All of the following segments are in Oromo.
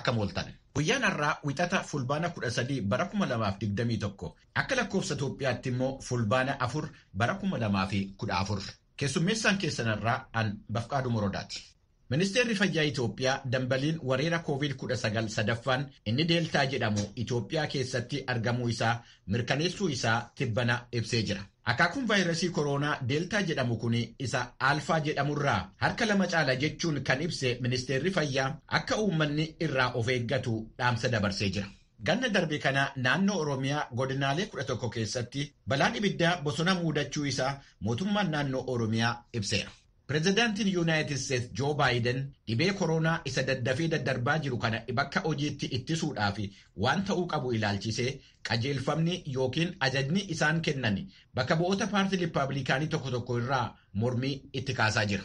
Akkam ooltan. Guyyaan har'aa Wixata, Fulbaana 13 bara 2021, akka lakkoofsa Itoophiyaatti immoo Fulbaana 4 bara 2014. Keessummeessaan keessan irraa an Bafqaaduu Morodaati. Ministeerri Fayyaa Itoophiyaa dambaliin wareera COVID-19 sadaffaan inni Deeltaa jedhamu Itoophiyaa keessatti argamuu isaa mirkaneessuu isaa tibbana ibsee jira. Akaakuun vaayirasii kooroonaa Deeltaa jedhamu kun isa Alfaa jedhamurraa harka lama caala jechuun kan ibse ministeerri fayyaa, akka uummanni irraa of eeggatu dhaamsa dabarsee jira. Ganna darbe kana naannoo Oromiyaa godinaalee 11 keessatti balaan ibiddaa bosona muudachuu isaa mootummaan naannoo Oromiyaa ibseera. Pireezidaantiin Yuunaayitid Isteetsi Joo Baayiden dhibee koronaa isa daddafee daddarbaa jiru kana bakka hojiitti ittisuudhaaf waan ta'uu qabu ilaalchisee qajeelfamni yookiin ajajni isaan kennan bakka bu'oota paartii Riippaabilikaanii tokko tokko irraa mormii itti kaasaa jira.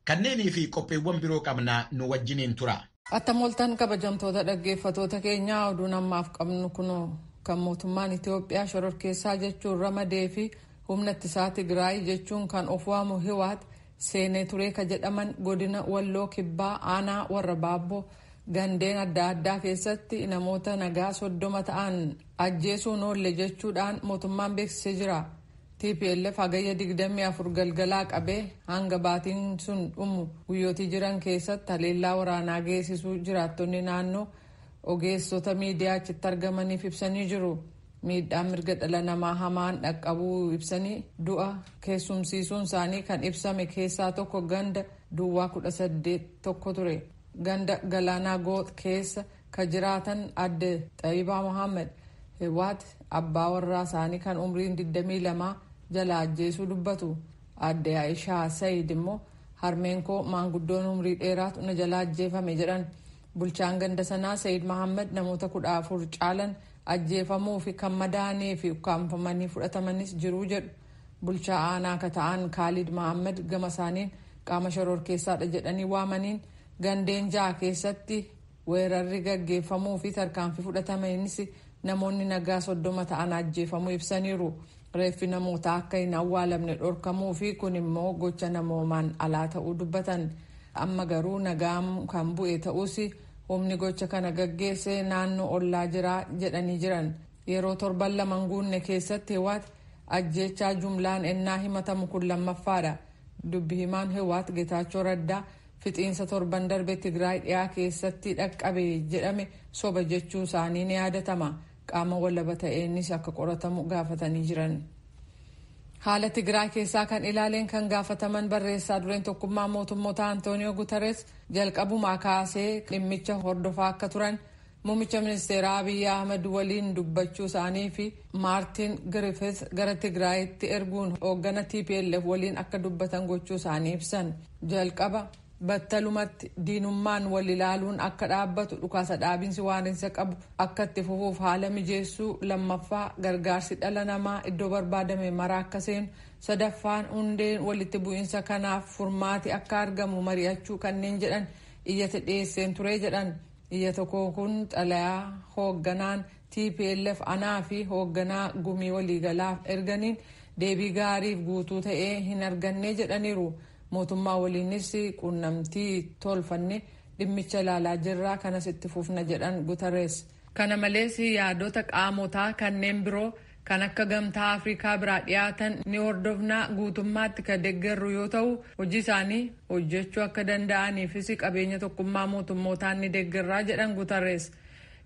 Kanneenii fi qophiiwwan biroo qabnaa, nu wajjiniin tura. Attam ooltan, kabajamtoota dhaggeeffatoota keenyaa. Oduun ammaaf qabnu kunoo. Kan mootummaan Itoophiyaa shororkeessaa jechuun ramadee fi humna ittisaa Tigraay jechuun kan of waamu Hiwaat seenee turee ka jedhaman godina Walloo Kibbaa aanaa Warra Baabboo gandeen adda addaa keessatti namoota nagaa 30 ta'an ajjeesuun oolle jechuudhaan mootummaan beeksisee jira. TPLF hagayya 24 galgalaa qabee hanga baatiin sun dhumu guyyootii jiran keessatti haleellaa waraanaa geessisuu jiraattonni naannoo ogeessota miidiyaa achitti argamaniif ibsanii jiru. Miidhaan mirga dhala namaa hamaan dhaqqabuu ibsanii, du'a keessumsiisuun isaanii kan ibsame keessaa tokko ganda duwwaa 18 1 ture. Ganda Galaanaa Goox keessa ka jiraatan adde Xayibaa Mohaammed Hiwaat abbaa warraa isaanii kan umriin 22 jala ajjeesuu dubbatu. Adde Aishaa Sayid immoo harmeen koo maanguddoon umrii dheeraatu na jala ajjeefame jedhan. Bulchaan ganda sanaa Sayid Mohaammed namoota 14 caalan ajjeefamuu fi kan madaanii fi ukkaanfamanii fudhatamanis jiruu jedhu. Bulchaa aanaa ka ta'an Kaalid Mohaammed gama isaaniin qaama shororkeessaadha jedhanii waamaniin gandeen ja'a keessatti weerarri gaggeeffamuu fi tarkaanfii fudhatameenis namoonni nagaa 30 ta'an ajjeefamuu ibsaniiru. Reeffi namoota akka hin awwaalamne dhorkamuu fi kun immoo gocha namoomaan alaa ta'uu dubbatan. Amma garuu nagaan kan bu'e ta'us, humni gocha kana gaggeesse naannoo ollaa jira jedhanii jiran. Yeroo torban 2 guunne keessatti Hiwaat ajjeechaa jumlaan ennaa himatamu kun lammaffaadha. Dubbi himaan Hiwaat Getaachoo Raddaa fixiinsa torban darbe Tigraay dhiyaa keessatti dhaqqabe jedhame soba jechuu isaanii ni yaadatama. Qaama walaba ta'eenis akka qoratamu gaafatanii jiran. Haala Tigraay keessaa kan ilaaleen kan gaafataman barreessaa dureen Tokkummaa Mootummoota Antooniyoo Guterres jalqabumaa kaasee dhimmicha hordofaa akka turan, muummicha ministeeraa Abiyyi Ahmed waliin dubbachuu isaanii fi Maartin Griffith gara Tigraayitti erguun hooggana TPLF waliin akka dubbatan gochuu isaanii ibsan. Jalqaba battalumatti diinummaan wal ilaaluun akka dhaabbatu, dhukaasa dhaabinsi waarinsa qabu akka itti fufuuf haala mijeessuu, lammaffaa gargaarsi dhala namaa iddoo barbaadame mara akka seenu, sadaffaan hundeen walitti bu'iinsa kanaaf furmaati akka argamu mari'achuu kanneen jedhan iyyata dhiyeesseen ture jedhan. Iyyata koo kun xalayaa hoogganaan TPLF anaa fi hoogganaa gumii waliigalaaf erganiin deebii gaariif guutuu ta'ee hin arganne jedhaniiru. Mootummaa waliinis quunnamtii tolfanne dhimmicha ilaalaa jirraa, kanas itti fufna jedhan Guterres. Kana malees yaadota qaamotaa kanneen biroo kan akka Gamtaa Afrikaa biraa dhiyaatan ni hordofnaa, guutummaatti kan deeggarru yoo ta'u, hojii isaanii hojjechuu akka danda'aniifis qabeenya Tokkummaa Mootummootaan ni deeggarraa jedhan Guterres.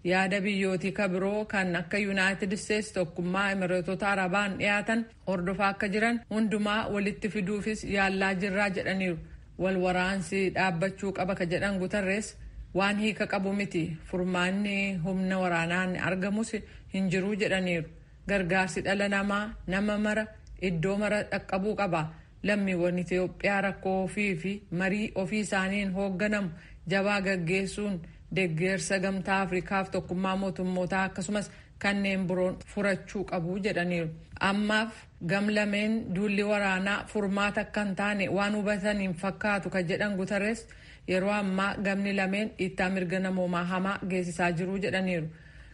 Yaada biyyootii kabiroo kan akka Yuunaayitid Isteetsi, Tokkummaa Emireetota Arabaan dhiyaatan hordofaa akka jiran, hundumaa walitti fiduufis yaallaa jirraa jedhaniiru. Wal waraansi dhaabbachuu qaba ka jedhan Guterres, waan hiika qabu miti, furmaanni humna waraanaan argamus hin jiruu jedhaniiru. Gargaarsi dhala namaa nama mara iddoo mara dhaqqabuu qaba. Lammiiwwan Itoophiyaa rakkoo ofii fi marii ofii isaaniin hoogganamu jabaa gaggeessuun deeggarsa Gamtaa Afrikaaf Tokkummaa Mootummootaa akkasumas kanneen biroon furachuu qabu jedhaniiru. Ammaaf gamlameen duulli waraanaa furmaata akka hin taane waan hubataniin fakkaatu ka jedhan Guterres, yeroo ammaa gamni lameen dhiittaa mirga namoomaa hamaa geessisaa jiru jedhaniiru.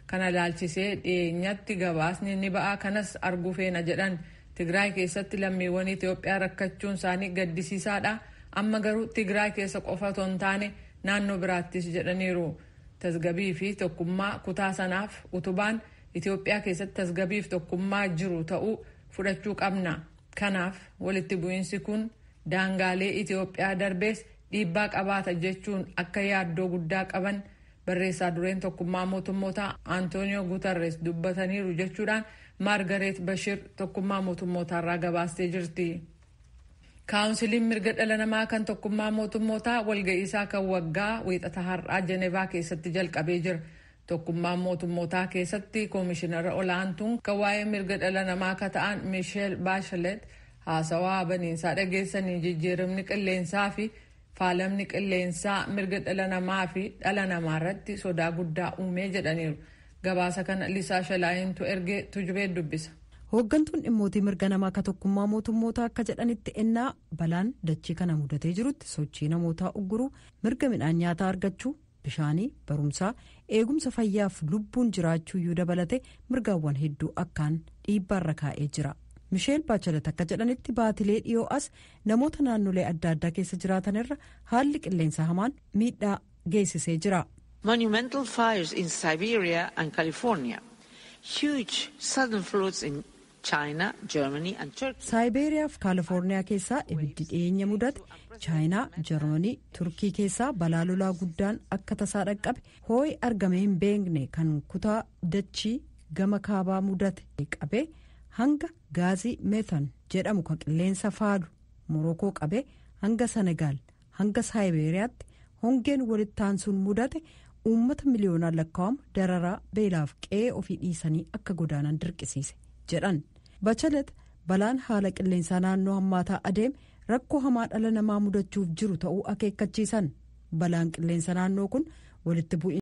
Kana ilaalchisee dhiyeenyatti gabaasni ni ba'a, kanas arguu feena jedhan. Tigraay keessatti lammiiwwan Itoophiyaa rakkachuun isaanii gaddisiisaadha. Amma garuu Tigraay keessa qofa otoo hin taane naannoo biraattis jedhaniiru. Tasgabii fi tokkummaa kutaa sanaaf utubaan Itoophiyaa keessatti tasgabii fi tokkummaa jiru ta'uu fudhachuu qabna. Kanaaf walitti bu'iinsi kun daangaalee Itoophiyaa darbees dhiibbaa qabaata jechuun akka yaaddoo guddaa qaban barreessaa dureen Tokkummaa Mootummootaa Antooniyoo Guutarres dubbataniiru jechuudhaan Maargareet Bashir Tokkummaa Mootummootaarraa gabaastee jirti. Kaawunsiliin mirga dhala namaa kan Tokkummaa Mootummootaa walga'iisaa kan waggaa Wiixata har'aa Jenevaa keessatti jalqabee jira. Tokkummaa Mootummootaa keessatti koomishinara olaantuun kan waa'ee mirga dhala namaa akka ta'an Miisheel Baashelet haasawaa baniinsaa dhageessanii, jijjiiramni qilleensaa fi faalamni qilleensaa mirga dhala namaa fi dhala namaa irratti sodaa guddaa uumee jedhaniiru. Gabaasa kana Lisaa Shalaayintu ergee, Tujubee dubbisa. Hooggantuun dhimmootii mirga namaa akka Tokkummaa Mootummoota akka jedhanitti, ennaa balaan dachee kana mudatee jirutti sochii namootaa ugguruu, mirga midhaan nyaataa argachuu, bishaanii, barumsaa, eegumsa fayyaaf lubbuun jiraachuu iyyuu dabalate mirgaawwan hedduu akkaan dhiibbaarra kaa'ee jira. Misheel Baachalet akka jedhanitti, baatilee dhiyoo as namoota naannolee adda addaa keessa jiraatan irra haalli qilleensa hamaan miidhaa geessisee jira. Monumental fires in Siberia and California, huge sudden floods in China, Germany and Turkey. Saayibeeriyaa fi Kaalifoorniyaa keessaa ibiddi dhiyeenya mudate, Chaayinaa, Jarmanii, Turkii keessaa balaa lolaa guddaan akka tasaa dhaqqabe, hoo'i argame hin beekne kan kutaa dachii gama kaabaa mudate qabe, hanga gaazii meetan jedhamu kan qilleensa faalu Morokoo qabe, hanga Senegaal hanga Saayibeeriyaatti hongeen walitti aansuun mudate uummata miliyoonaan lakkaa'amu dararaa beelaaf qe'ee ofii dhiisanii akka godaanan dirqisiise jedhan Bachalet. Balaan haala qilleensaa naannoo hammaataa adeeme rakkoo hamaa dhala namaa mudachuuf jiru ta'uu akeekkachiisan. Balaan qilleensa naannoo kun walitti bu'iinsa